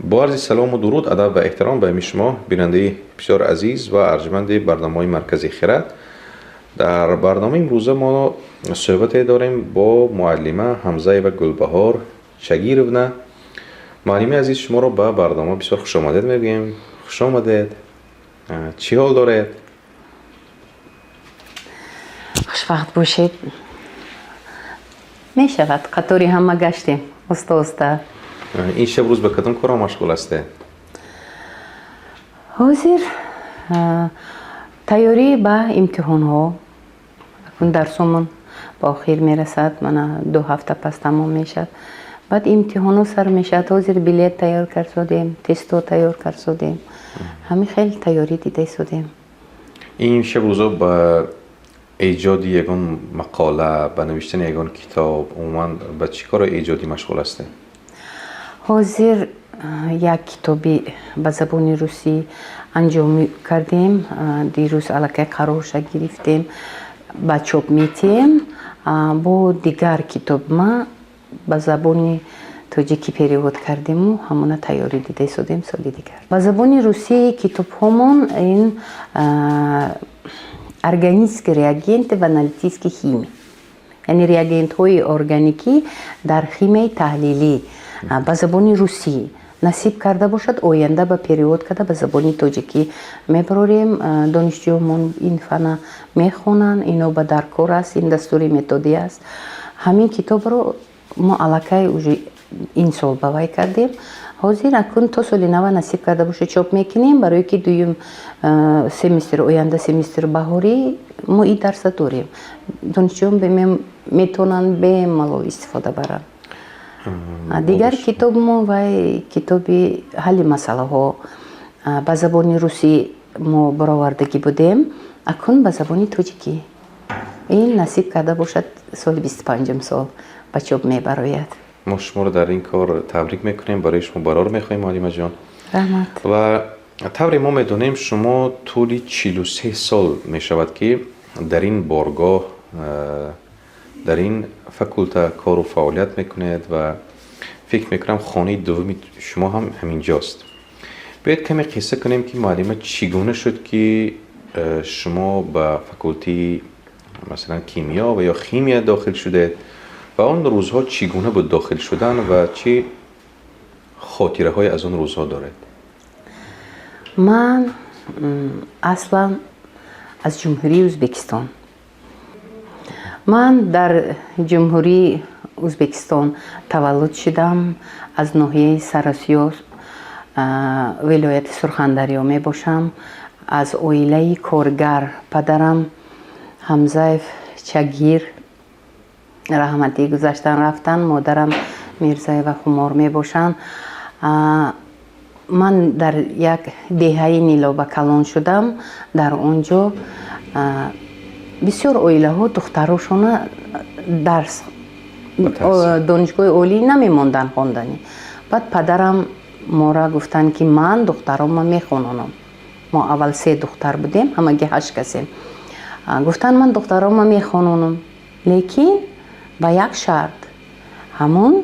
Бо арзи салому дуруд, адаб ва эҳтиром ба ҳамаи шумо, бинандаи бисёр азиз ва арҷманди барномаҳои Маркази Хирад. Дар барномаи имрӯза мо суҳбате дорем бо муаллима Ҳамзаева Гулбаҳор Чагировна. Муаллимаи азиз, шуморо ба барнома бисёр хушомадед мегӯем. Хуш омадед. Чӣ ҳол доред? Хушбахт бошед. Мешавад, қатори ҳама гаштем, оста оста. Ин шаб рӯз ба кадом корҳо машғул ҳастед? Ҳозир тайёрӣ ба имтиҳонҳо. Акун дарсомон ба охир мерасад, мана 2 ҳафта пас тамом мешавад, баъд имтиҳонҳо сар мешавад. Ҳозир билет тайёр кардсодем, тестҳо тайёр кардсодем, ҳамин хел тайёрӣ дида истодем. Ин шаб рӯзо ба эҷоди ягон мақола, ба навиштани ягон китоб, умуман ба чӣ кори эҷодӣ машғул ҳастед? Ҳозир як китоби ба забони русӣ анҷом кардем. Дирӯз аллакай қарорша гирифтем, ба чоп метиҳем. Бо дигар китоб ма ба забони тоҷикӣ перевод кардему, ҳамона тайёрӣ дида истодем соли дигар. Ба забони русӣ китобҳомон ин «Органические реагенты в аналитической химии», яъне реагентҳои органикӣ дар химияи таҳлилӣ ба забони русӣ. Насиб карда бошад, оянда ба перевод карда ба забони тоҷикӣ мебарорем. Донишҷӯёмон ин фана мехонанд, ино ба даркор аст, ин дастури методӣ аст. Ҳамин китобро мо аллакай уже ин сол ба вай кардем. Ҳозир акун то соли нава, насиб карда бошад, чоп мекунем, барое ки дуюм семестр, оянда семестр баҳорӣ мо ин дарса дорем, донишҷӯён метавонанд бемалол истифода баранд. Дигар китоб мо вай китоби ҳалли масъалаҳо ба забони русӣ мо баровардагӣ будем, акун ба забони тоҷикӣ. Ин, насиб карда бошад, соли 25-ум сол ба чоп мебарояд. Мо шуморо дар ин кор табрик мекунем, барои шумо барор мехоҳем, муаллимаҷон. Раҳмат. Ва тавре мо медонем, шумо тӯли 43 сол мешавад, ки дар ин боргоҳ, дар ин факулта кору фаъолият мекунед ва фикр мекунам, хонаи дуввуми шумо ҳам ҳаминҷост. Биёед, каме қисса кунем, ки муаллима, чӣ гуна шуд, ки шумо ба факултии, масалан, кимиё ва ё химия дохил шудед ва он рӯзҳо чӣ гуна буд дохил шудан ва чӣ хотираҳое аз он рӯзҳо доред? Ман аслан аз Ҷумҳурии Ӯзбекистон. Ман дар Ҷумҳурии Ӯзбекистон таваллуд шудам, аз ноҳияи Саросиё, вилояти Сурхандарё мебошам, аз оилаи коргар. Падарам Ҳамзаев Чагир раҳматӣ гузаштан рафтанд, модарам Мирзаева Хумор мебошанд. Ман дар як деҳаи Нилоба калон шудам. Дар он ҷо бисёр оилаҳо духтарошона дарс, донишгоҳи олӣ намемонданд хонданӣ. Баъд падарам мора гуфтанд, ки ман духтарома мехононам. Мо аввал се духтар будем, ҳамагӣ ҳашт касем. Гуфтанд, ман духтарома мехононам, лекин ба як шарт: ҳамон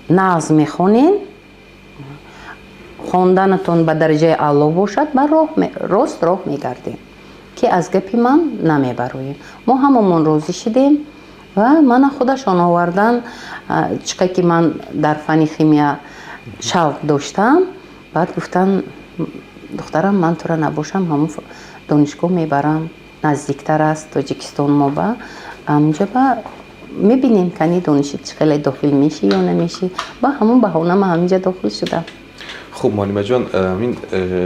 нағз мехонем, хонданатон ба дараҷаи аъло бошад, ба рост роҳ мегардем, ки аз гапи ман намебароем. Мо ҳамамон розӣ шудем ва мана худашон овардан. Чӣ ки ман дар фани химия шавқ доштам. Баъд гуфтанд: «Духтарам, ман тура набошам, ҳамон донишгоҳ мебарам, наздиктар аст Тоҷикистон мо ба ҳаминҷо, ба мебинем, кани дониши чӣ хеле, дохил мешӣ ё намешӣ». Ба ҳамон баҳона ман ҳаминҷа дохил шудам. Хуб, муаллимаҷон, ин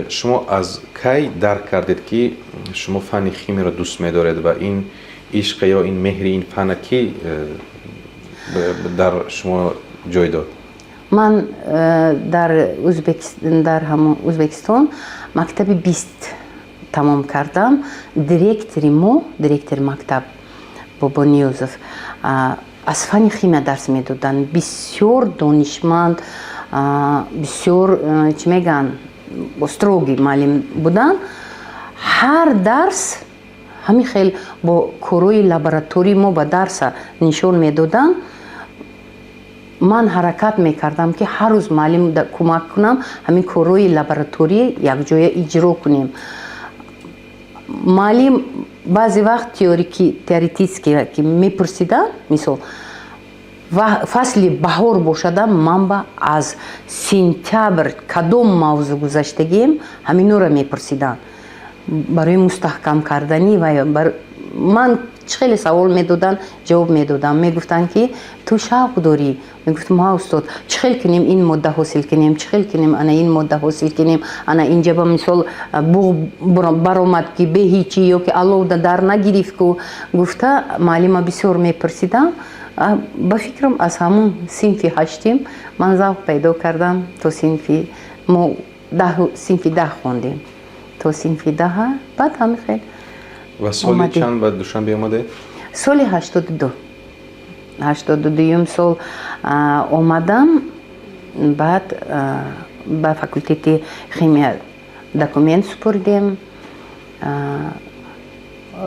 шумо аз кай дарк кардед, ки шумо фанни химияро дӯст медоред ва ин ишқ ё ин меҳри ин фанна ки дар шумо ҷой дод? Ман дар ҳамон Ӯзбекистон мактаби 20 тамом кардам. Директори мо, директори мактаб Бобониёзов, аз фанни химия дарс медоданд. Бисёр донишманд, бисёр, чӣ мегӯянд, строгий муаллим буданд. Ҳар дарс ҳамин хел бо корҳои лаборатории мо ба дарса нишон медоданд. Ман ҳаракат мекардам, ки ҳар рӯз муаллим кӯмак кунам, ҳамин корҳои лаборатория якҷоя иҷро кунем. Муаллим баъзе вақт теоретически ки мепурсидам, мисол, фасли баҳор бошадам, ман ба аз сентябр кадом мавзӯъ гузаштагием, ҳаминора мепурсидам барои мустаҳкам карданӣ. Ва ман чӣ хеле савол медоданд, ҷавоб медодам. Мегуфтанд, ки ту шавқ дорӣ. Мегуфтам: ҳа, устод, чӣ хел кунем, ин модда ҳосил кунем, чӣ хел кунем, ана ин модда ҳосил кунем, ана инҷа ба мисол буғ баромад, ки бе ҳичи ё ки аловда дар нагирифт ку, гуфта муаллима бисёр мепурсидам. Ба фикрам, аз ҳамун синфи ҳаштим ман завқ пайдо кардам. То синфи мо синфи 10 хондем, то синфи 10-а, баъд ҳами хел. Ва соли чанд ба Душанбе омадед? Соли 82, 82-юм сол омадам. Баъд ба факултети химия документ супурдем.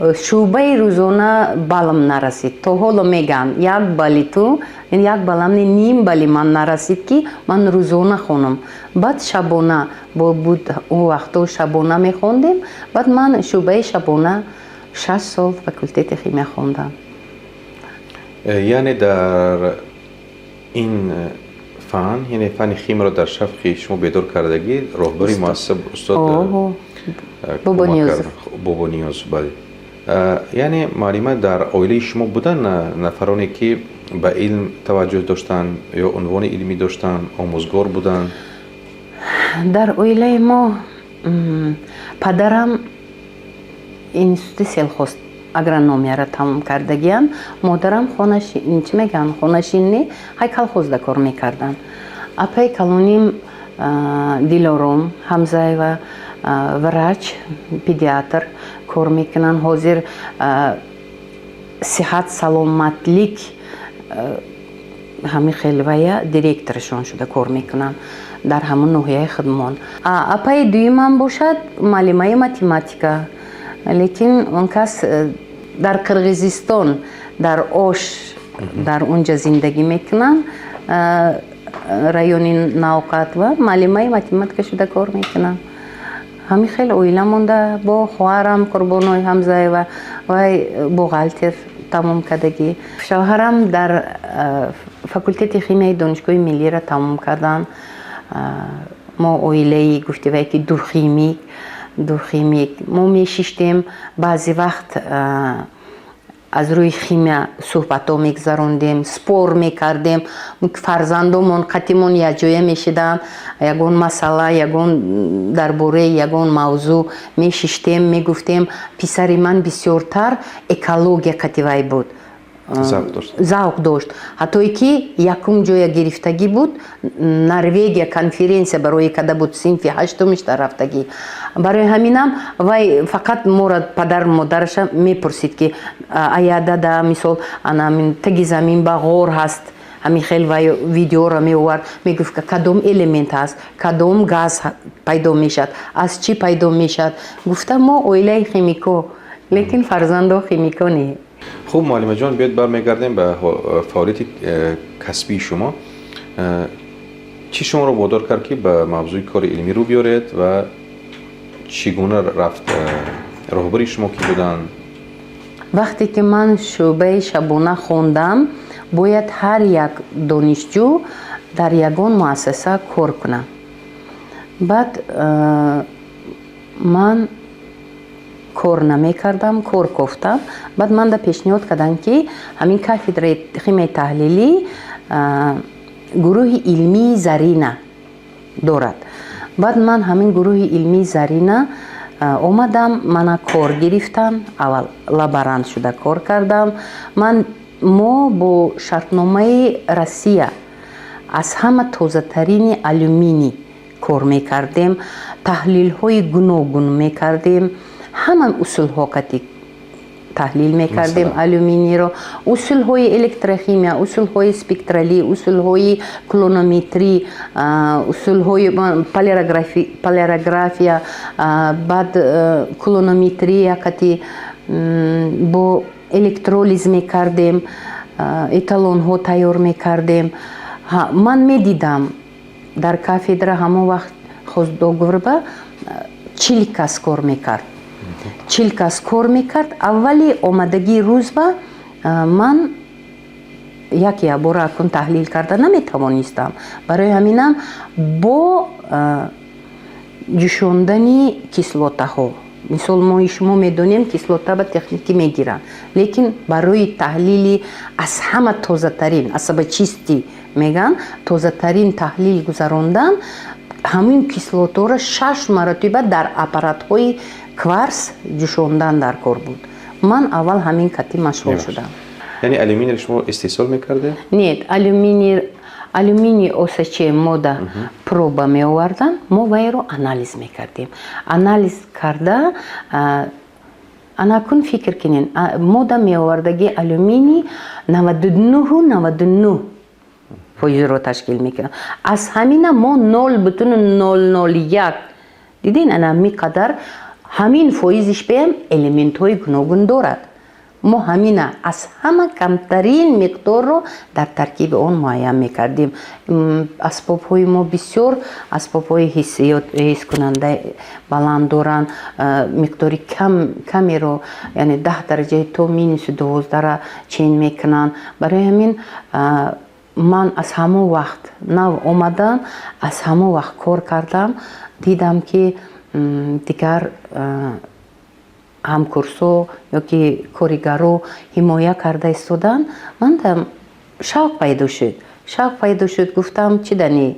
Шӯъбаи рӯзона балам нарасид. То ҳоло мегӯям, як бали ту, як балам, ним бали ман нарасид, ки ман рӯзона хонам. Баъд шабона бо буд, он вақто шабона мехондем. Баъд ман шӯъбаи шабона 6 сол факултети химия хондам. Яъне дар ин фан, яъне фани химияро дар шавқи шумо бедор кардагӣ роҳбари муассиса устод Бобониёзов. Бобониёзов, бале. Яъне, муаллима, дар оилаи шумо буданд нафароне, ки ба илм таваҷҷӯҳ доштанд ё унвони илмӣ доштанд, омӯзгор буданд? Дар оилаи мо падарам институти сельхоз агрономияро тамом кардагиянд, модарам чӣ мегӯянд, хонашинӣ, ҳай, колхозда кор мекарданд. Апаи калоним Дилором Ҳамзаева врач педиатр кор мекунанд ҳозир, сиҳат саломатлик ҳамин хелвая директорашон шуда кор мекунанд дар ҳамон ноҳияи худмон. Апаи дуюмам бошад муаллимаи математика, лекин он кас дар Қирғизистон, дар Ош, дар унҷа зиндагӣ мекунанд, райони Навқат, ва муаллимаи математика шуда кор мекунанд. Ҳамин хел оила монда. Бо хоҳарам Қурбоной Ҳамзаева, вай бухгалтер тамом кардагӣ. Шавҳарам дар факултети химияи Донишгоҳи миллиро тамом карданд. Мо оилаи гуфтивай, ки ду химик. Мо мешиштем, баъзе вақт аз рӯи химия суҳбатҳо мегузарондем, спор мекардем. Фарзандомон қатимон якҷоя мешиданд, ягон масъала, ягон дар бораи ягон мавзӯъ мешиштем, мегуфтем. Писари ман бисёртар экология қативай буд, завқ дошт, ҳаттое ки якум ҷоя гирифтагӣ буд, Норвегия конференсия барои када буд, синфи ҳаштумишта рафтагӣ. Барои ҳаминам вай фақат мора, падару модараша мепурсид, ки ая дада, мисол, ана таги замин ба ғор ҳаст, ҳамин хел вай видеоро меовард, мегуфт, кадом элемент ҳаст, кадом газ пайдо мешавад, аз чӣ пайдо мешавад, гуфта. Мо оилаи химико, лекин фарзандо химико не. Хуб, муаллимаҷон, биёед бармегардем ба фаъолияти касбии шумо. Чӣ шуморо водор кард, ки ба мавзӯи кори илмӣ рӯ биёред, ва чӣ гуна рафт? Роҳбари шумо кӣ буданд? Вақте ки ман шӯъбаи шабона хондам, бояд ҳар як донишҷӯ дар ягон муассиса кор кунад. Баъд ман кор намекардам, кор кофтам. Баъд манда пешниҳод карданд, ки ҳамин кафедраи химияи таҳлилӣ гурӯҳи илмии Зарина дорад. Баъд ман ҳамин гурӯҳи илмии Зарина омадам, мана кор гирифтам. Аввал лаборант шуда кор кардам. Ман мо бо шартномаи Россия аз ҳама тозатарини алюминий кор мекардем, таҳлилҳои гуногун мекардем, ҳама усулҳо қати таҳлил мекардем алюминийро: усулҳои электрохимия, усулҳои спектралӣ, усулҳои кулонометрӣ, усулҳои полярография, баъд кулонометрия қати бо электролиз мекардем, эталонҳо тайёр мекардем. Ман медидам, дар кафедра ҳамон вақт хоздоговорба 40 кас кор мекард, 40 кас кор мекард. Аввали омадагии рӯзба ман як якбора акун таҳлил карда наметавонистам. Барои ҳаминам бо ҷӯшондани кислотаҳо, мисол, мои шумо медонем, кислота ба техникӣ мегиранд, лекин барои таҳлили аз ҳама тозатарин, особочистый меган, тозатарин таҳлил гузарондан, ҳамин кислотаро шаш маротиба дар аппаратҳои кварц ҷӯшондан дар кор буд. Ман аввал ҳамин кати машғул шудам. Яъне алюминийро шумо истеҳсол мекардед? Нет, алюминий ОСЧ мода проба меовардан, мо вайро анализ мекардем. Анализ карда, анакун фикр кунен, мода меовардаги алюминий 99,99 фоизро ташкил мекунад. Аз ҳамина мо 0,001 дидин, ана миқадар ҳамин фоизиш беам элементҳои гуногун дорад. Мо ҳамина аз ҳама камтарин миқдорро дар таркиби он муайян мекардем. Асбобҳои мо бисёр асбобҳои ҳискунанда баланд доранд, миқдори камеро, яъне 10 дараҷаи то минуси 12-ра чен мекунанд. Барои ҳамин ман аз ҳамон вақт нав омадам, аз ҳамон вақт кор кардам. Дидам, ки дигар ҳамкурсо ёки коригаро ҳимоя карда истоданд. Манда шавқ пайдо шуд, шавқ пайдо шуд. Гуфтам, чӣ дани,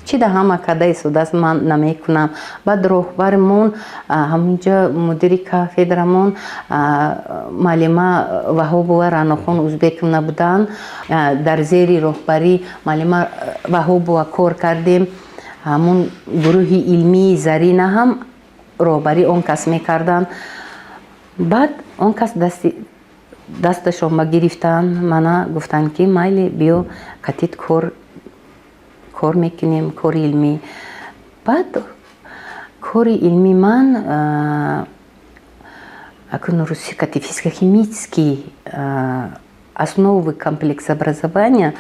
чӣ да ҳама карда истодааст, ман намекунам? Баъд роҳбаримон ҳамунҷа, мудири кафедрамон муаллима Ваҳобова Раънохон Узбековна буданд. Дар зери роҳбарӣ муаллима Ваҳобова кор кардем. Ҳамун гурӯҳи илмии Зарина ҳам роҳбарӣ он кас мекарданд. Баъд он кас дасташон ба гирифтанд мана, гуфтанд, ки майли, биё, катит кор мекунем, кори илмӣ. Баъд кори илмӣ ман акун русӣ кати физико-химический основы комплексообразования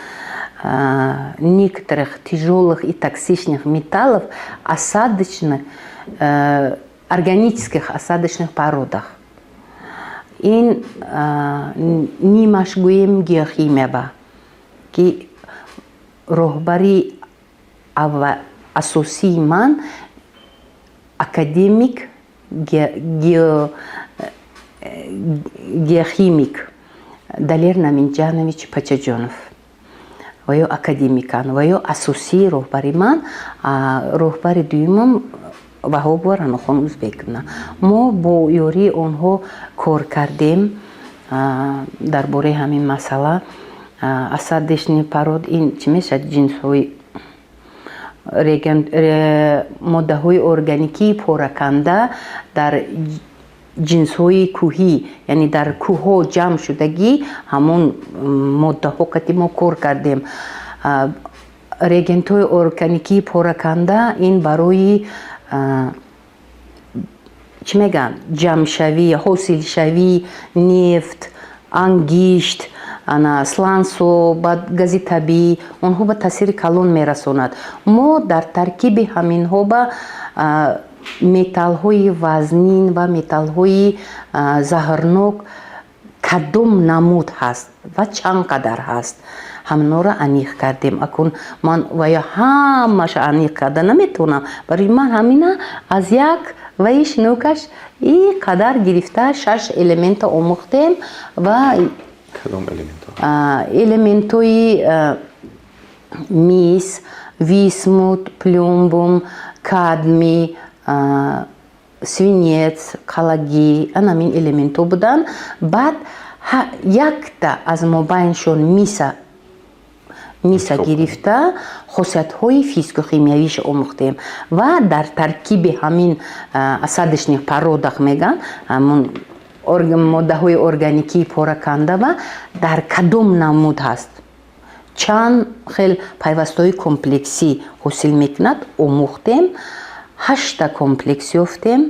некоторых тяжелых и токсичных металлов осадочных, органических осадочных породах. Ин нимаш гӯем геохимия ба, ки роҳбари асосии ман академик геохимик Далер Наминҷанович Пачаҷонов ва ё академикан ва ё асосии роҳбари ман. Роҳбари дуюмам Ваҳобова Раънохон Узбековна. Мо бо ёрии онҳо кор кардем дар бораи ҳамин масъала. Осадочный пород ин чӣ мешавад? Ҷинсҳои моддаҳои органикии пораканда дар ҷинсҳои кӯҳӣ, яъне дар кӯҳҳо ҷамъ шудагӣ, ҳамон моддаҳо кати мо кор кардем. Реагентҳои органикии пораканда ин барои чӣ мегӯянд, ҷамъшавӣ, ҳосилшавии нефт, ангишт, ана сланцо, баъд гази табиӣ, онҳо ба таъсири калон мерасонад. Мо дар таркиби ҳаминҳо ба металлҳои вазнин ва металлҳои заҳрнок кадом намуд ҳаст ва чанд қадар ҳаст, ҳаминҳоро аниқ кардем. Акун ман вая ҳамаша аниқ карда наметавонам. Барои ман ҳамина аз як ваиш нӯкаш и қадар гирифта, шаш элемента омӯхтем ва Кадом элементҳо? Элементҳои мис, висмут, плюмбум, кадмий, свинец, қалагӣ, анамин элементҳо буданд. Баъд якта аз мобайншон миса гирифта, хосиятҳои физико-химиявиша омӯхтем ва дар таркиби ҳамин осадочных породах мегӯянд, ҳамун моддаҳои органикии пораканда ва дар кадом намуд ҳаст, чанд хел пайвастҳои комплексӣ ҳосил мекунад, омӯхтем. Ҳашта комплекс ёфтем.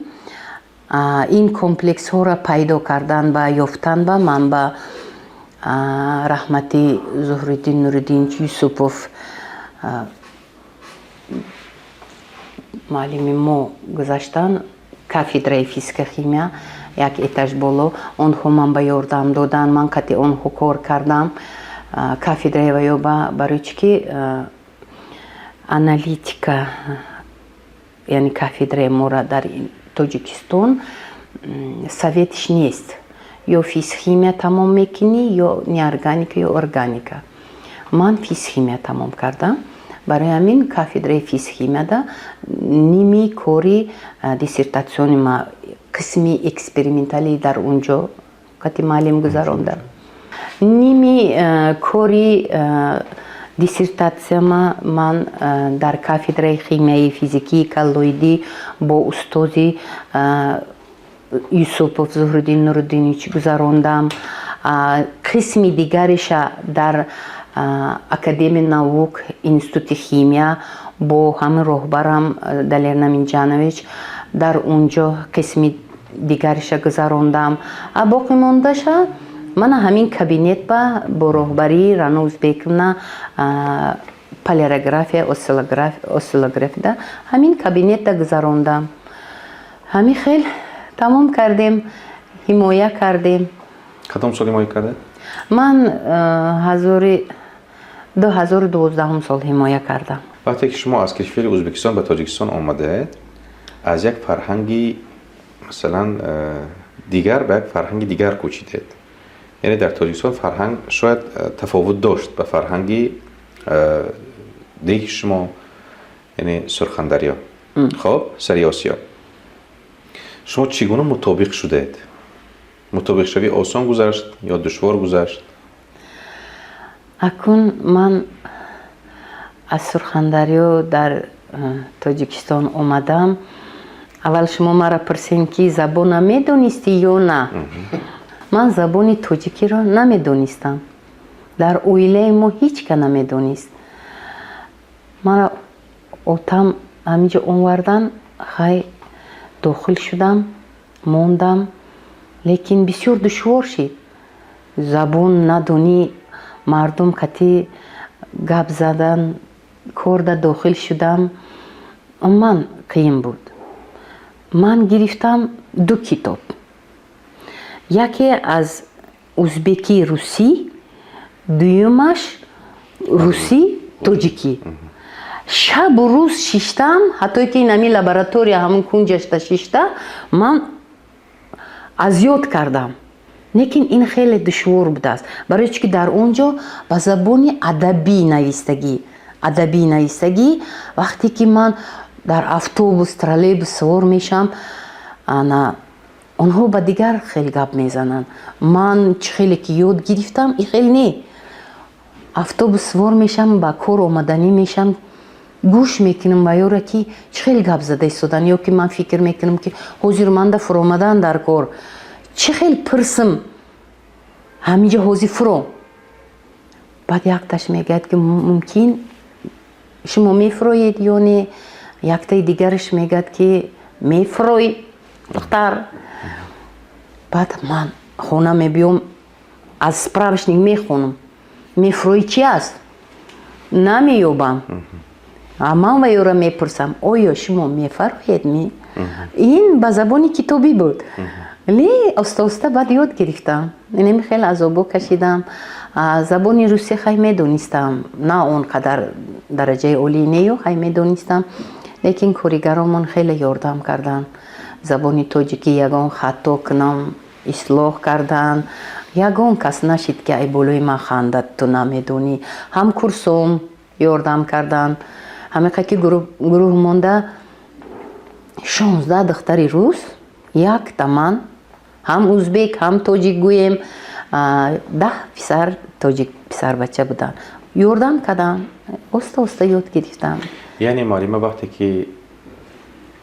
Ин комплексҳоро пайдо кардан ва ёфтан ба ман ба раҳмати Зуҳриддин Нуриддинович Юсупов. Муаллими мо гузаштан кафедраи физика химия, як этаж боло. Онҳо ман ба ёрдам додан, ман қати онҳо кор кардам кафедраи ваёба. Барои чӣ ки аналитика, яъне кафедраи мора дар Тоҷикистон советиш нест: ё физхимия тамом мекунӣ, ё неорганика, ё органика. Ман физхимия тамом кардам, барои ҳамин кафедраи физхимияда ними кори диссертатсиони ма, қисми эксперименталӣ, дар он ҷо қати муаллим гузарондам. Ними кори диссертатсияма ман дар кафедраи химияи физикии коллоидӣ бо устози Юсупов Зуҳриддин Нуруддинович гузарондам. Қисми дигариша дар Академия наук, Институти химия, бо ҳамин роҳбарам Далер Наминҷанович, дар он ҷо қисми дигариша гузарондам. А боқимондаша мана ҳамин кабинет ба бо роҳбарии Рано Узбековна, полярография, осциллографияда ҳамин кабинетда гузарондам. Ҳамин хел тамом кардем, ҳимоя кардем. Кадом сол ҳимоя кардед? Ман 2012-ум сол ҳимоя кардам. Вақте ки шумо аз кишвари Ӯзбекистон ба Тоҷикистон омадаед, аз як фарҳанги, масалан, дигар ба як фарҳанги дигар кӯчидед. Яъне дар Тоҷикистон фарҳанг шояд тафовут дошт ба фарҳанги деҳи шумо, яъне Сурхандарё, хоб, сари Осиё. Шумо чӣ гуна мутобиқ шудед? Мутобиқшавӣ осон гузашт ё душвор гузашт? Акун ман аз Сурхандарё дар Тоҷикистон омадам. Аввал шумо маро пурсем, ки забона медонистӣ ё на. Ман забони тоҷикиро намедонистам, дар оилаи мо ҳеҷ ка намедонист. Маро отам ҳаминҷо овардан, хай, дохил шудам, мондам, лекин бисёр душвор шид. Забон надонӣ, мардум кати гап задан, корда дохил шудам, умуман қиин буд. Ман гирифтам ду китоб: яке аз узбекӣ русӣ, дуюмаш русӣ тоҷикӣ. Шабу рӯз шиштам, ҳатто ки инами лаборатория ҳамун кунҷашта шишта, ман аз ёд кардам. Лекин ин хеле душвор будааст, барои чӣ ки дар он ҷо ба забони адабӣ навистагӣ, адабӣ навистагӣ. Вақте ки ман дар автобус, троллейбус савор мешавам, ана онҳо ба дигар хел гап мезананд. Ман чӣ хеле ки ёд гирифтам, и хел не. Автобус савор мешавам, ба кор омаданӣ мешавам, гӯш мекунам ба ёра, ки чӣ хел гап зада истодан, ё ки ман фикр мекунам, ки ҳозир манда фуромадан дар кор, чӣ хел пурсим, ҳаминҷо ҳозир фуро. Баъд якташ мегӯяд, ки мумкин шумо мефуроед ё не, яктаи дигараш мегӯяд, ки мефурой, духтар. Баъд ман хона мебиём, аз справочник мехонам, мефурӯи чи аст, намеёбам. А ман ва ёра мепурсам: «Оё шумо мефароед ми?» Ин ба забони китобӣ буд. Ле оста оста баъд ёд гирифтам. Инами хеле азобо кашидам. Забони русӣ хай медонистам, на он қадар дараҷаи олӣ нею, хай медонистам, лекин коригаромон хеле ёрдам карданд. Забони тоҷикӣ ягон хато кунам, ислоҳ карданд. Ягон кас нашид, ки ай болои ман хандад, ту намедонӣ. Ҳам курсом ёрдам карданд. Ҳамиқа ки гурӯҳ монда 16 духтари рус, якта ман, ҳам узбек, ҳам тоҷик гӯем, 10 писар, тоҷик писарбача буданд, ёрдам карданд, оста оста ёд гирифтам. Яъне, муаллима, вақте ки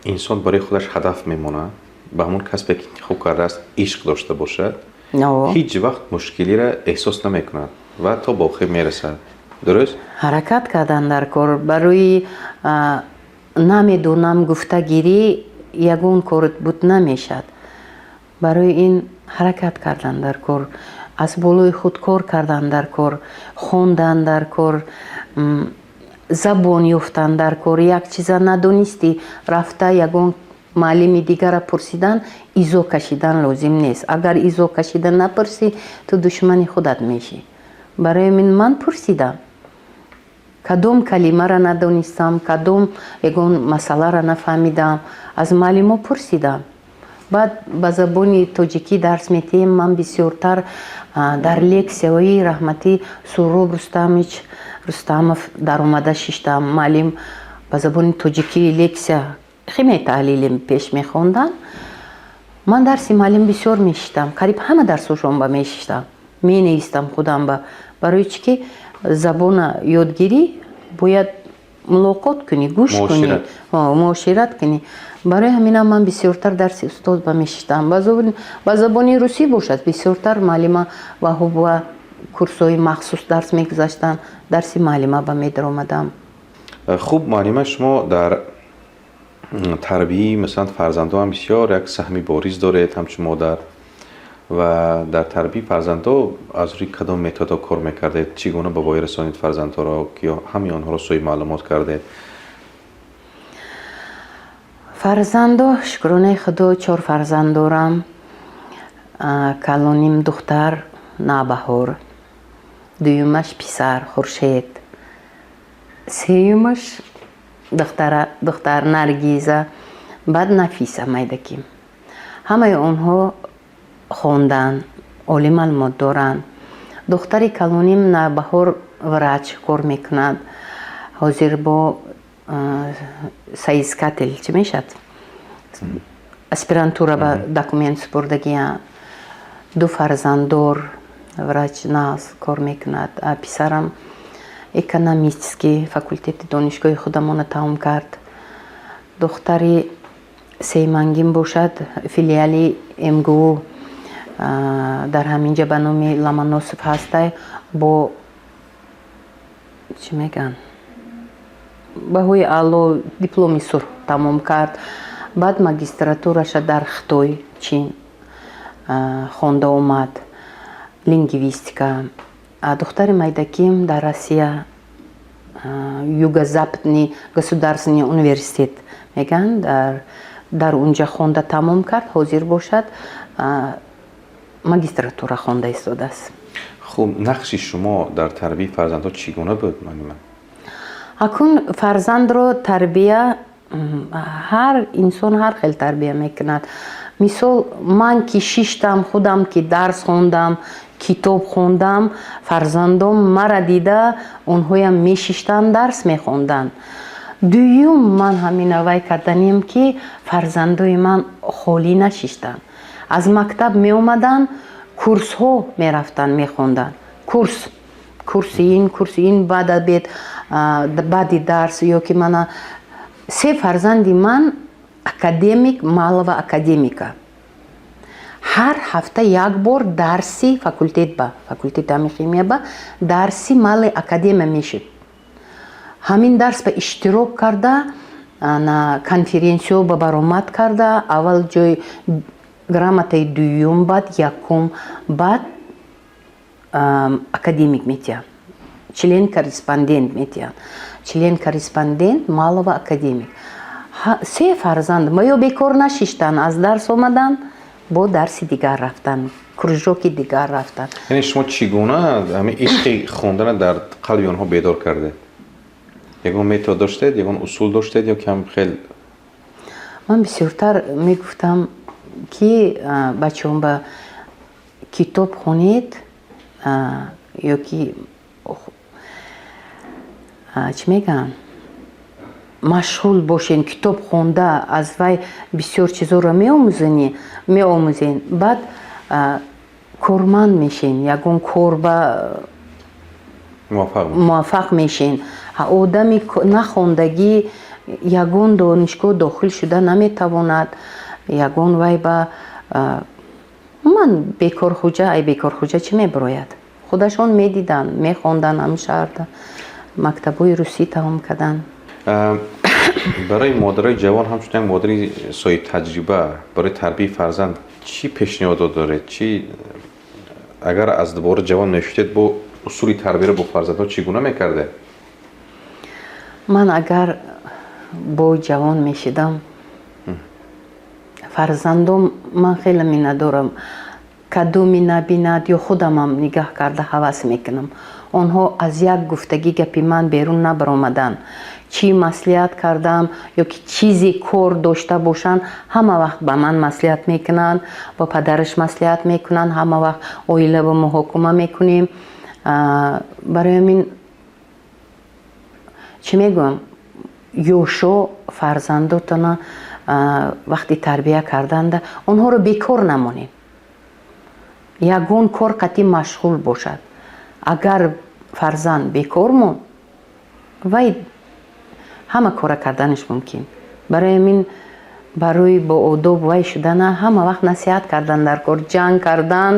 инсон барои худаш ҳадаф мемонад, ба ҳамон касбе ки интихоб кардааст ишқ дошта бошад, ҳеҷ вақт мушкилиро эҳсос намекунад ва то ба охир мерасад, дуруст? Ҳаракат кардан дар кор. Барои намедонам гуфтагирӣ, ягон кор буд намешад. Барои ин ҳаракат кардан дар кор, аз болои худ кор кардан дар кор, хондан дар кор. Забон ёфтан дар кор. Як чиза надонистӣ, рафта ягон муаллими дигара пурсидан, изо кашидан лозим нест. Агар изо кашида напурсӣ, ту душмани худат мешӣ. Барои мин ман пурсидам, кадом калимаро надонистам, кадом ягон масъаларо нафаҳмидам, аз муаллимо пурсидам. Баъд ба забони тоҷикӣ дарс метиҳем. Ман бисёртар дар лексияҳои раҳматӣ Суҳроб Рустамович Рустамов даромада шиштам. Муаллим ба забони тоҷикӣ лексия химияи таҳлилӣ пеш мехонданд. Ман дарси муаллим бисёр мешиштам, қариб ҳама дарсошон ба мешиштам, менавистам худам ба. Барои чӣ ки забона ёдгирӣ бояд мулоқот кунӣ, гӯш кунӣ, муошират кунӣ. Барои ҳаминам ман бисёртар дарси устод ба мешиштам. Ба забони русӣ бошад, бисёртар муаллима Ваҳобова курсҳои махсус дарс мегузаштанд, дарси муаллима ба медаромадам. Хуб, муаллима, шумо дар тарбияи, масалан, фарзандҳо ҳам бисёр як саҳми бориз доред ҳамчун модар. Ва дар тарбияи фарзандҳо аз рӯи кадом методҳо кор мекардед? Чӣ гуна ба воя расонид фарзандҳоро, ки ҳамаи онҳоро соҳиби маълумот кардед? Фарзандо, шукронаи Худо, чор фарзанд дорам. Калоним духтар Навбаҳор, дуюмаш писар Хуршед, сеюмаш духтар Наргиза, баъд Нафиса майдакӣ. Ҳамаи онҳо хондан, олӣ маълумот доранд. Духтари калоним Навбаҳор врач кор мекунад ҳозир, бо соискатель чӣ мешавад, аспирантура ба документ супурдагиям. Ду фарзанддор, врач нағз кор мекунад. Писарам экономический факултети донишгоҳи худамона тамом кард. Духтари сеюмангин бошад, филиали МГУ дар ҳаминҷа ба номи Ломоносов ҳастай, бо чӣ мегӯянд, баҳои аъло, дипломи сурх тамом кард. Баъд магистратураша дар Хитой, Чин хонда омад, лингвистика. Духтари майдаким дар Россия, Юго-Западный государственный университет мегӯянд, дар унҷа хонда тамом кард. Ҳозир бошад, магистратура хонда истодааст. Хуб, нақши шумо дар тарбияи фарзандҳо чӣ гуна буд, муаллима? Акун фарзандро тарбия, ҳар инсон ҳар хел тарбия мекунад. Мисол, ман ки шиштам, худам ки дарс хондам, китоб хондам, фарзандом мара дида, онҳоям мешиштанд, дарс мехонданд. Дуюм, ман ҳамина вай карданем, ки фарзандои ман холӣ нашиштанд. Аз мактаб меомаданд, курсҳо мерафтанд, мехонданд, курс, курси ин, курси ин, баъд обед, баъди дарс ё ки мана се фарзанди ман академик малого академика. Ҳар ҳафта як бор дарси факултет, ба факултети ҳами химия, ба дарси малый академия мешуд. Ҳамин дарс ба иштирок карда, на конференсиё ба баромад карда, аввал ҷои грамотаи дуюм, баъд якум, баъд академик метиҳанд, член корреспондент метиҳанд, член корреспондент малого академик. Се фарзанд ма ё бекор нашиштанд. Аз дарс омаданд, бо дарси дигар рафтанд, кружоки дигар рафтанд. Яъне шумо чӣ гуна ҳамин ишқи хондана дар қалби онҳо бедор кардед? Ягон метод доштед, ягон усул доштед ё кам хел? Ман бисёртар мегуфтам, ки бачаҳом ба китоб хонед ё ки чӣ мегӯянд, машғул бошен. Китоб хонда, аз вай бисёр чизоро меомӯзонӣ, меомӯзен, баъд корманд мешен, ягон кор ба муваффақ мешен. Одами нахондагӣ ягон донишгоҳ дохил шуда наметавонад, ягон вай ба ман бекорхуҷа. Ай бекорхуҷа чӣ мебирояд? Худашон медиданд, мехонданд, ҳамин шаҳрда мактабҳои русӣ тамом карданд. Барои модарои ҷавон, ҳамчун як модари соҳибтаҷриба, барои тарбияи фарзанд чӣ пешниҳодот доред? Чӣ, агар аз дубора ҷавон мешудед, бо усули тарбияро бо фарзандҳо чӣ гуна мекардед? Ман агар бо ҷавон мешидам, фарзандом, ман хеле миннатдорам, кадоми набинад ё худамам нигаҳ карда ҳавас мекунам. Онҳо аз як гуфтагӣ гапи ман берун набаромаданд. Чӣ маслиҳат кардам ё ки чизе кор дошта бошанд, ҳама вақт ба ман маслиҳат мекунанд, ба падараш маслиҳат мекунанд. Ҳама вақт оила ба муҳокима мекунем. Барои ҳамин, чӣ мегӯям, ёшо фарзандотона вақти тарбия карданда онҳоро бекор намонед, ягон кор қатъи машғул бошад. Агар фарзанд бекор монд, вай ҳама кора карданаш мумкин. Барои ҳамин, барои боодоб вай шудана ҳама вақт насиҳат кардан дар кор, ҷанг кардан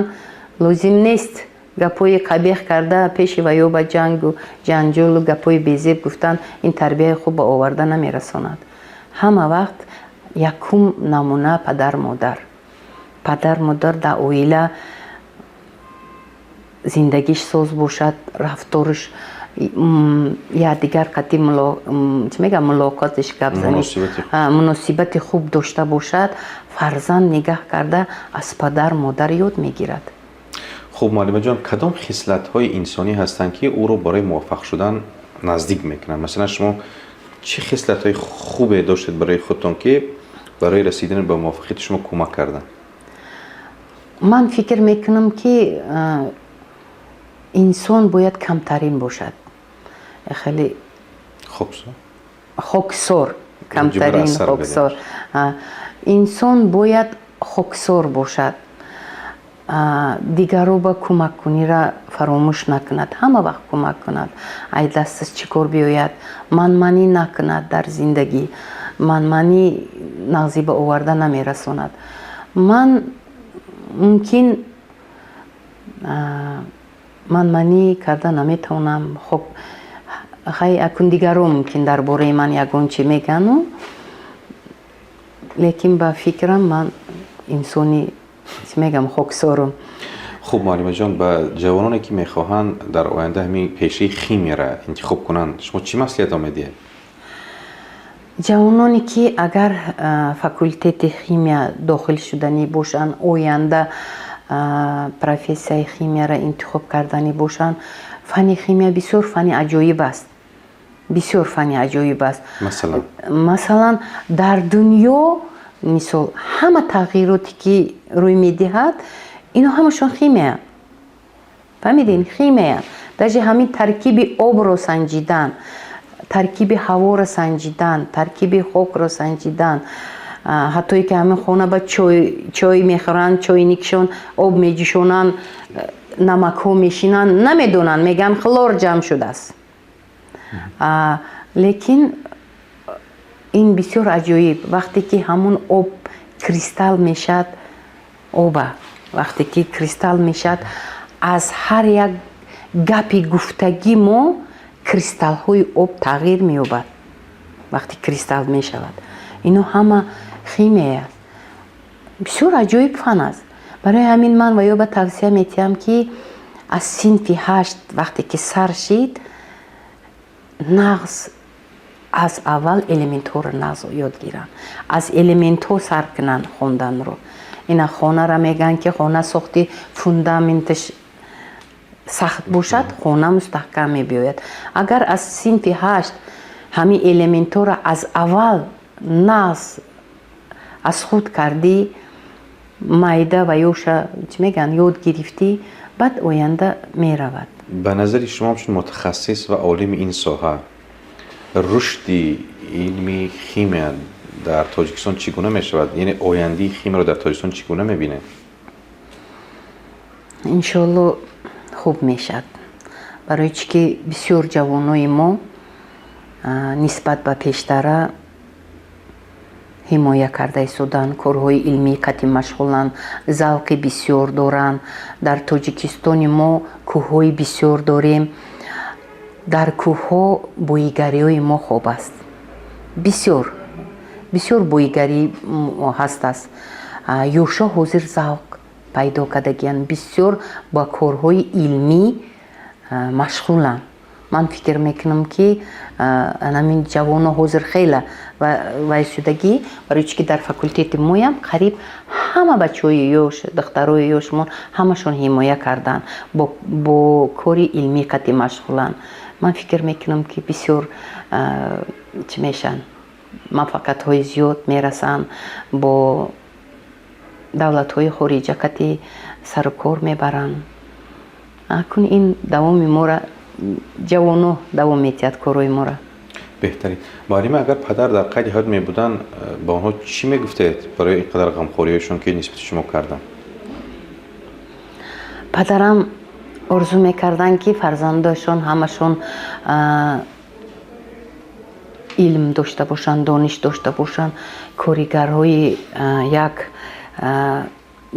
лозим нест. Гапҳои қабеҳ карда пеши ваё ба ҷангу ҷанҷолу гапҳои безеб гуфтан, ин тарбияи хуб ба оварда намерасонад. Ҳама вақт якум намуна падар модар падар модар дар оила зиндагиш соз бошад, рафтораш якдигар қатъи, чӣ мегӯям, мулоқотиш, гапзаниш, муносибати хуб дошта бошад, фарзанд нигаҳ карда аз падар модар ёд мегирад. Хуб, муаллимаҷон, кадом хислатҳои инсонӣ ҳастанд, ки ӯро барои муваффақ шудан наздик мекунанд? Масалан, шумо чӣ хислатҳои хубе доштед барои худтон, ки барои расидан ба муваффақияти шумо кӯмак карданд? Ман фикр мекунам, ки инсон бояд камтарин бошад, хеле хоксор, камтарин хоксор. Инсон бояд хоксор бошад, дигарро ба кӯмаккунира фаромӯш накунад, ҳама вақт кӯмак кунад, ай дасташ чӣ кор биёяд, манманӣ накунад. Дар зиндагӣ манманӣ нағзӣ ба оварда намерасонад. Ман мумкин манманӣ карда наметавонам. Хоб, хай, акун дигарро мумкин дар бораи ман ягон чӣ мегану, лекин ба фикрам, ман инсони, чӣ мегам, хоксорум. Хуб, муаллимаҷон, ба ҷавононе, ки мехоҳанд дар оянда ҳамин пешаи химияра интихоб кунанд, шумо чӣ маслиҳатҳо медиҳед? Ҷавононе, ки агар факултети химия дохил шуданӣ бошанд, оянда профессияи химияро интихоб карданӣ бошанд, фанни химия бисёр фанни аҷоиб аст, бисёр фанни аҷоиб аст. Масалан? Масалан, дар дунё, мисол, ҳама тағйироте, ки рӯй медиҳад, ино ҳамашон химия, фаҳмидем, химия. Даже ҳамин таркиби обро санҷидан, таркиби ҳаворо санҷидан, таркиби хокро санҷидан, ҳаттое ки ҳамин хона ба чой мехӯранд, чойникшон об меҷӯшонанд, намакҳо мешинанд, намедонанд, мегӯянд, хлор ҷамъ шудааст. Лекин ин бисёр аҷоиб, вақте ки ҳамун об кристалл мешавад, оба вақте ки кристалл мешавад, аз ҳар як гапи гуфтагӣ мо кристаллҳои об тағйир меёбад. Вақте кристалл мешавад, ино ҳама химия аст. Бисёр аҷоиб фан аст. Барои ҳамин ман ва ё ба тавсия метиҳам, ки аз синфи 8 вақте ки сар шид, нағз аз аввал элементҳоро нағз ёд гиранд, аз элементҳо сар кунанд хонданро. Ина хонара мегӯянд, ки хона сохти, фундаменташ сахт бошад, хона мустаҳкам мебиёяд. Агар аз синфи 8 ҳамин элементҳоро аз аввал нағз аз худ кардӣ, майда ва ёша, чӣ мегӯянд, ёд гирифтӣ, баъд оянда меравад. Ба назари шумо, ҳамчун мутахассис ва олими ин соҳа, рушди илми химия дар Тоҷикистон чӣ гуна мешавад? Яъне ояндаи химияро дар Тоҷикистон чӣ гуна мебинед? Иншоалло, хуб мешавад, барои чӣ ки бисёр ҷавонои мо нисбат ба пештара ҳимоя карда истоданд, корҳои илмии қатъӣ машғуланд, завқи бисёр доранд. Дар Тоҷикистони мо кӯҳҳои бисёр дорем. Дар кӯҳҳо боигариҳои мо хоб аст, бисёр бисёр боигарӣ ҳаст аст. Ёшо ҳозир завқ пайдо кардагиянд, бисёр ба корҳои илмӣ машғуланд. Ман фикр мекунам, ки анамин ҷавоно ҳозир хела вайсудагӣ, барои чи ки дар факултети моям қариб ҳама бачаҳои ёш, духтарои ёшмон ҳамашон ҳимоя карданд, бо кори илмӣ қатъи машғуланд. Ман фикр мекунам, ки бисёр чӣ мешаванд, муваффақиятҳои зиёд мерасанд, бо давлатҳои хориҷа қатъи сару кор мебаранд. Акун ин давоми мора ҷавоно давом медиҳад корҳои мора. Беҳтарин. Муаллима, агар падар дар қайди ҳаёт мебуданд, ба онҳо чӣ мегуфтед барои ин қадар ғамхориҳояшон, ки нисбати шумо карданд? Падарам орзу мекарданд, ки фарзандашон ҳамашон илм дошта бошанд, дониш дошта бошанд, коригарҳои як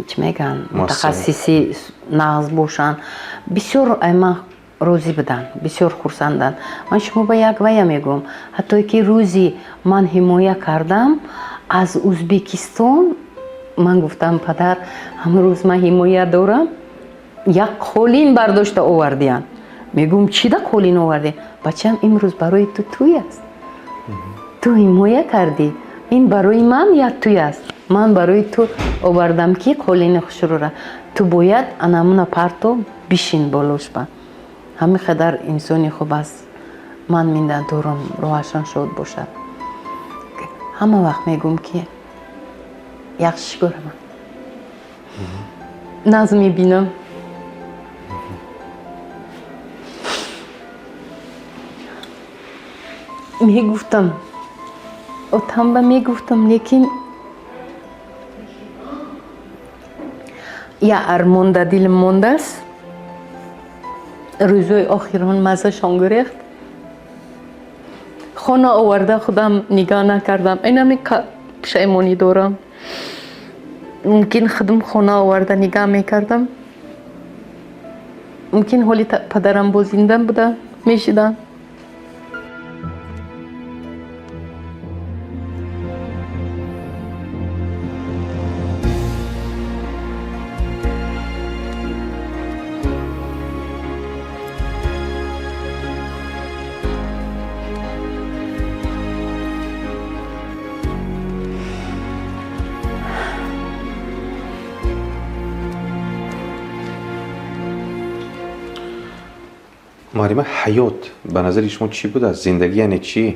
чӣ мегӯянд, мутахассиси нағз бошанд. Бисёр ай ман розӣ буданд, бисёр хурсанданд. Ман шумо ба як вая мегӯям, ҳатто ки рӯзи ман ҳимоя кардам аз Узбекистон, ман гуфтам: «Падар, ҳамун рӯз ман ҳимоя дорам». Як қолин бардошта овардиянд. Мегӯм: «Чида қолин овардӣ?» «Бачам, имрӯз барои ту тӯй аст, ту ҳимоя кардӣ, ин барои ман як тӯй аст, ман барои ту овардам, ки қолини хушрӯра ту бояд анамуна парто бишин болошба». Ҳамин қадар инсони хуб аст. Ман миннатдорам, роҳашон шод бошад. Ҳама вақт мегӯм, ки яхши шукураман, нағз мебинам. Мегуфтам, отамба мегуфтам, лекин я армон дар дилам мондааст. Рӯзҳои охирон маззашон гурехт. Хона оварда худам нигоҳ накардам, инами пушаймонӣ дорам. Мумкин худам хона оварда нигоҳ мекардам, мумкин ҳоли падарам боз зинда буда мешиданд. Муаллима, ҳаёт ба назари шумо чӣ будааст? Зиндагӣ яъне чӣ?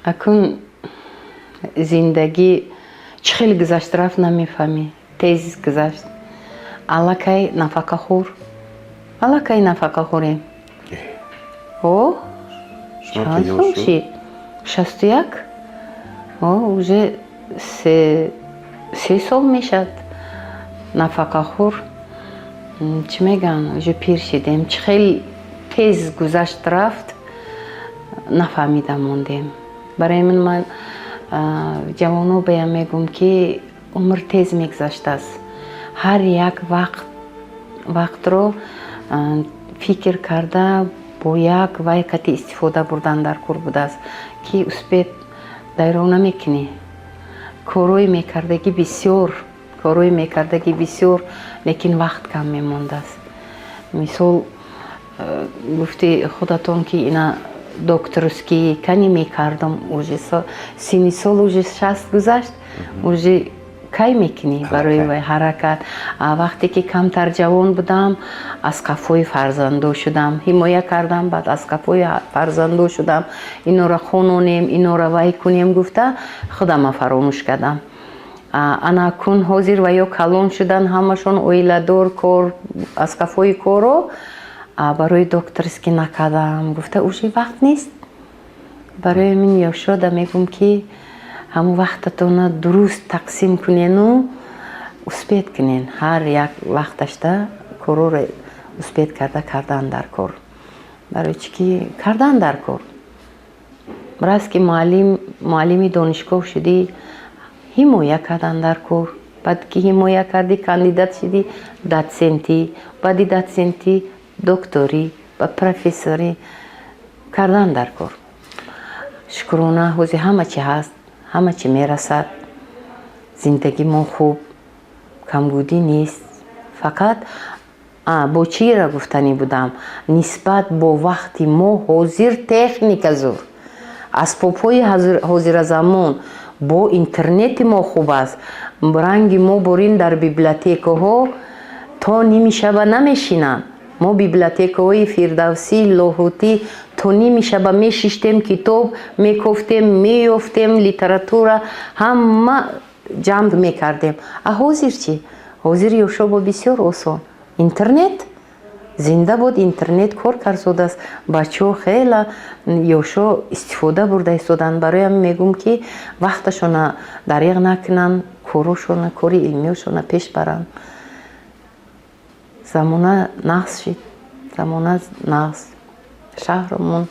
Акун зиндагӣ чӣ хел гузашт рафт, намефаҳмӣ. Тез гузашт. Аллакай нафақахӯр, аллакай нафақахӯрем. О, чанд сол шид? 61. О, уже 3 сол мешавад нафақахӯр. Чӣ мегӯянд, уже пир шидем. Чӣ хел тез гузашт рафт, нафаҳмида мондем. Барои ман ҷавоно баям мегӯм, ки умр тез мегузаштааст. Ҳар як вақтро фикр карда, бо як вай қати истифода бурдан дар кор будааст, ки успеть дайро намекунӣ. Корҳои мекардагӣ бисёр, корҳои мекардагӣ бисёр, лекин вақт кам мемондааст. Мисол, гуфти худатон, ки ина докторский кани мекардам, уже синни сол уже 60 гузашт, уже кай мекунӣ барои вай ҳаракат? Вақте ки камтар ҷавон будам, аз қафои фарзандо шудам, ҳимоя кардам, баъд аз қафои фарзандо шудам, инора хононем, инора вай кунем гуфта, худама фаромӯш кардам. Ана кун ҳозир ва ё калон шудан, ҳамашон оиладор, кор аз қафои коро, барои докторский накардам гуфта, уже вақт нест. Барои мин ёшода мегӯм, ки ҳамун вақтатона дуруст тақсим кунену успеть кунен. Ҳар як вақташда корҳоро успеть карда кардан дар кор. Барои чӣ ки кардан дар кор? Раст ки муаллим, муаллими донишгоҳ шудӣ, ҳимоя кардан дар кор. Баъд ки ҳимоя кардӣ, кандидат шудӣ, дотсентӣ, баъди дотсентӣ докторӣ ва профессорӣ кардан дар кор. Шукрона, ҳозир ҳама чи ҳаст, ҳама чи мерасад, зиндагимон хуб, камбудӣ нест. Фақат Бо чиро гуфтанӣ будам? Нисбат бо вақти мо ҳозир техника зур, асбобҳои ҳозиразамон, бо интернети мо хуб аст. Ранги мо борин дар библиотекаҳо то ними шаба намешинанд. Мо библиотекаҳои Фирдавсӣ, Лоҳутӣ то ними шаба мешиштем, китоб мекофтем, меёфтем, литература ҳама ҷамъ мекардем. А ҳозир чӣ? Ҳозир ёшобо бисёр осон, интернет, зинда бод интернет, кор карсодааст. Бачаҳо хела ёшо истифода бурда истоданд. Барои ҳамин мегӯм, ки вақташона дареғ накунанд, корошона, кори илмиёшона пеш баранд. Замона нағз шид, замона нағз, шаҳрумон,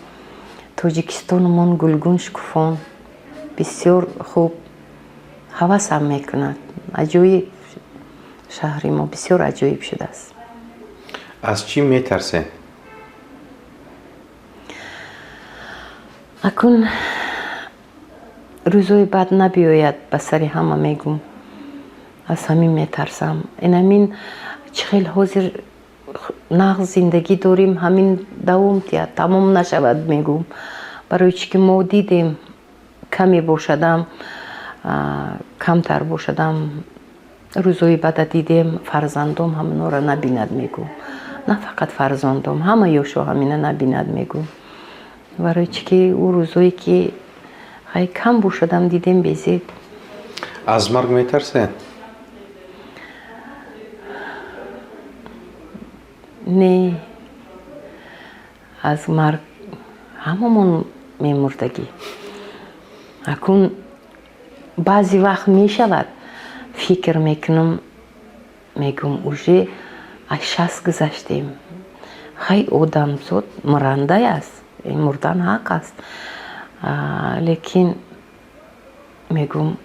Тоҷикистонумон гулгун, шукуфон, бисёр хуб, ҳавасам мекунад. Аҷоиб, шаҳри мо бисёр аҷоиб шудааст. Аз чӣ метарсед? Акун рӯзҳои бад набиёяд ба сари ҳама, мегӯм, аз ҳамин метарсам. Ин ҳамин чӣ хел ҳозир нағз зиндагӣ дорем, ҳамин давом диҳад, тамом нашавад, мегӯм. Барои чӣ ки мо дидем, каме бошадам, камтар бошадам, рӯзҳои бада дидем. Фарзандом ҳаминора набинад, мегӯм. На фақат фарзандом, ҳама ёшо ҳамина набинад, мегӯм. Барои чӣ ки ӯ рӯзое ки хай кам бошадам дидем, безеб. Аз марг метарсед? Не, аз марг ҳамамон мемурдагӣ. Акун баъзе вақт мешавад, фикр мекунам, мегӯм, уже аз 60 гузаштем, хай, одамзод мурандай аст, мурдан ҳақ аст, лекин мегӯм,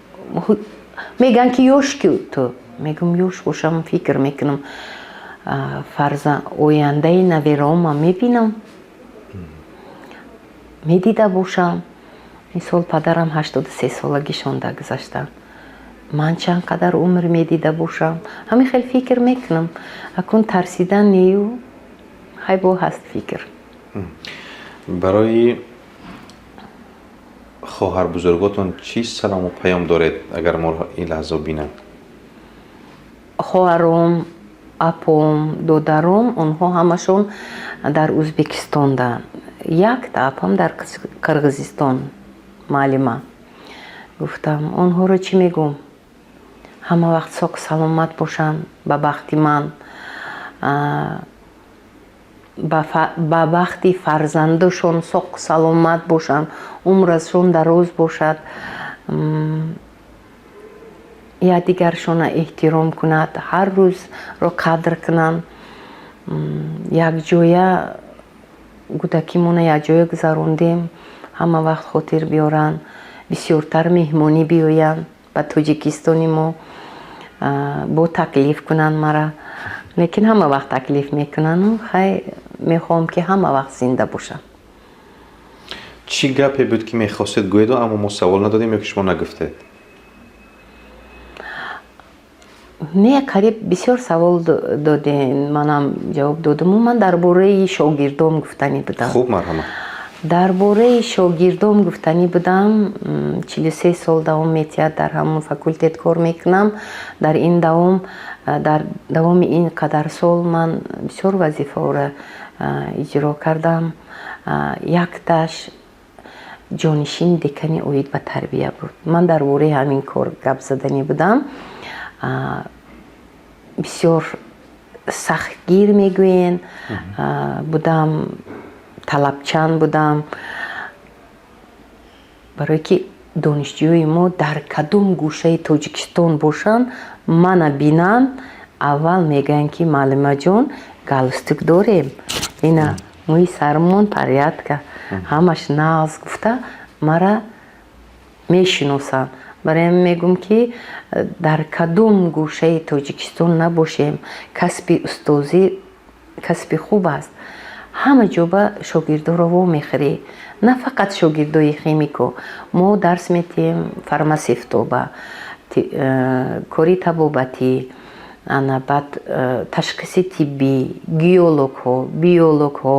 мегӯянд ки ёш ки ту, мегӯм, ёш бошам, фикр мекунам, фарзанд, ояндаи навераома мебинам, медида бошам. Мисол, падарам 83 солагишонда гузаштанд, ман чанд қадар умр медида бошам, ҳамин хел фикр мекунам. Акун тарсидан нею, хай, бо ҳаст фикр. Барои хоҳарбузурготон чӣ салому паём доред, агар моро ин лаҳза бинанд? Хоҳаром, апом, додаром, онҳо ҳамашон дар Ӯзбекистонда, якта апам дар Қирғизистон муаллима. Гуфтам, онҳоро чӣ мегӯм? Ҳама вақт соқ саломат бошанд, ба бахти ман, ба бахти фарзандошон соқ саломат бошанд, умрашон дароз бошад, якдигаршона эҳтиром кунад, ҳар рӯзро қадр кунанд. Якҷоя кӯдакимона якҷоя гузарондем, ҳама вақт хотир биёранд, бисёртар меҳмонӣ биёянд ба Тоҷикистони мо, бо таклиф кунанд мара. Лекин ҳама вақт таклиф мекунанду, хай, мехоҳам, ки ҳама вақт зинда бошам. Чӣ гапе буд, ки мехостед гӯеду, аммо мо савол надодем ё ки шумо нагуфтед? Не, қариб бисёр савол додем, манам ҷавоб додаму. Ман дар бораи шогирдом гуфтанӣ будам. Хуб, марҳамат. Дар бораи шогирдом гуфтанӣ будам. 43 сол давом метиҳад, дар ҳамон факултет кор мекунам. Дар ин давом, дар давоми ин қадар сол ман бисёр вазифаҳоро иҷро кардам. Якташ ҷонишини декани оид ба тарбия буд. Ман дар бораи ҳамин кор гап заданӣ будам. Бисёр сахтгир мегӯен будам, талабчан будам, барое ки донишҷӯёи мо дар кадом гӯшаи Тоҷикистон бошанд, мана бинанд, аввал мегӯянд, ки муаллимаҷон, галстук дорем, ина мӯи сармон порядка, ҳамаш нағз, гуфта мара мешиносанд. Барои ҳамин мегӯм, ки дар кадом гӯшаи Тоҷикистон набошем, касби устозӣ касби хуб аст. Ҳама ҷоба шогирдоро вомехӯрӣ, на фақат шогирдои химико. Мо дарс метиҳем фармасевтоба, кори табобатӣ. Ана баъд ташхиси тиббӣ, геологҳо, биологҳо.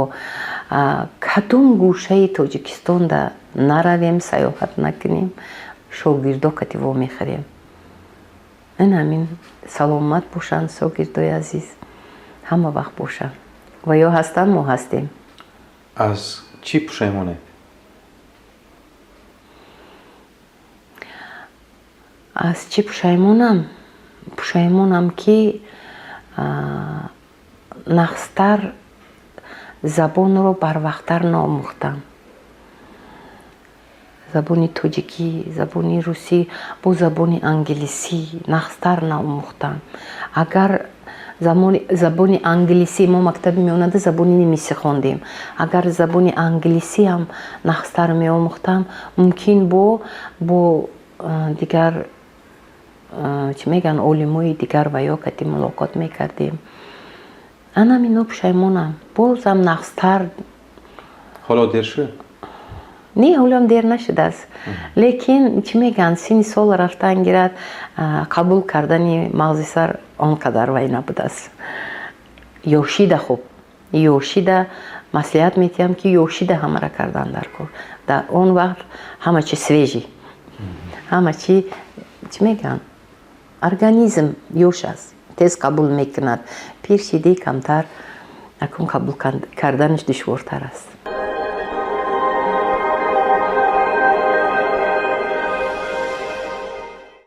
Кадом гӯшаи Тоҷикистонда наравем, сайёҳат накунем, шогирдо кати вомехӯрем. Ин ҳамин, саломат бошанд шогирдои азиз, ҳама вақт бошанд ва ё ҳастанд, мо ҳастем. Аз чӣ пушаймонед? Аз чӣ пушаймонам? Пушаймонам, ки нағзтар забонро барвақттар наомӯхтам. Забони тоҷикӣ, забони русӣ, бо забони англисӣ нағзтар наомӯхтам. Агар забони англисӣ, мо мактаби миёнада забони немисӣ хондем, агар забони англисиам нағзтар меомӯхтам, мумкин бо дигар, чӣ мегӯянд, олимои дигар ва ё кати мулоқот мекардем. Анам ино пушаймонам, бозам нағзтар. Ҳоло дер шуд? Не, ҳолам дер нашудааст, лекин, чӣ мегӯянд, синни сол рафтан гирад, қабул кардани мағзи сар он қадар вай набудааст. Ёшида хуб, ёшида маслиҳат метиҳам, ки ёшида ҳамара кардан дар кор. Дар он вақт ҳама чи свежий, ҳама чи мегӯянд, организм ёш аст, тез қабул мекунад. Пир шидӣ, камтар акун қабул карданаш душвортар аст.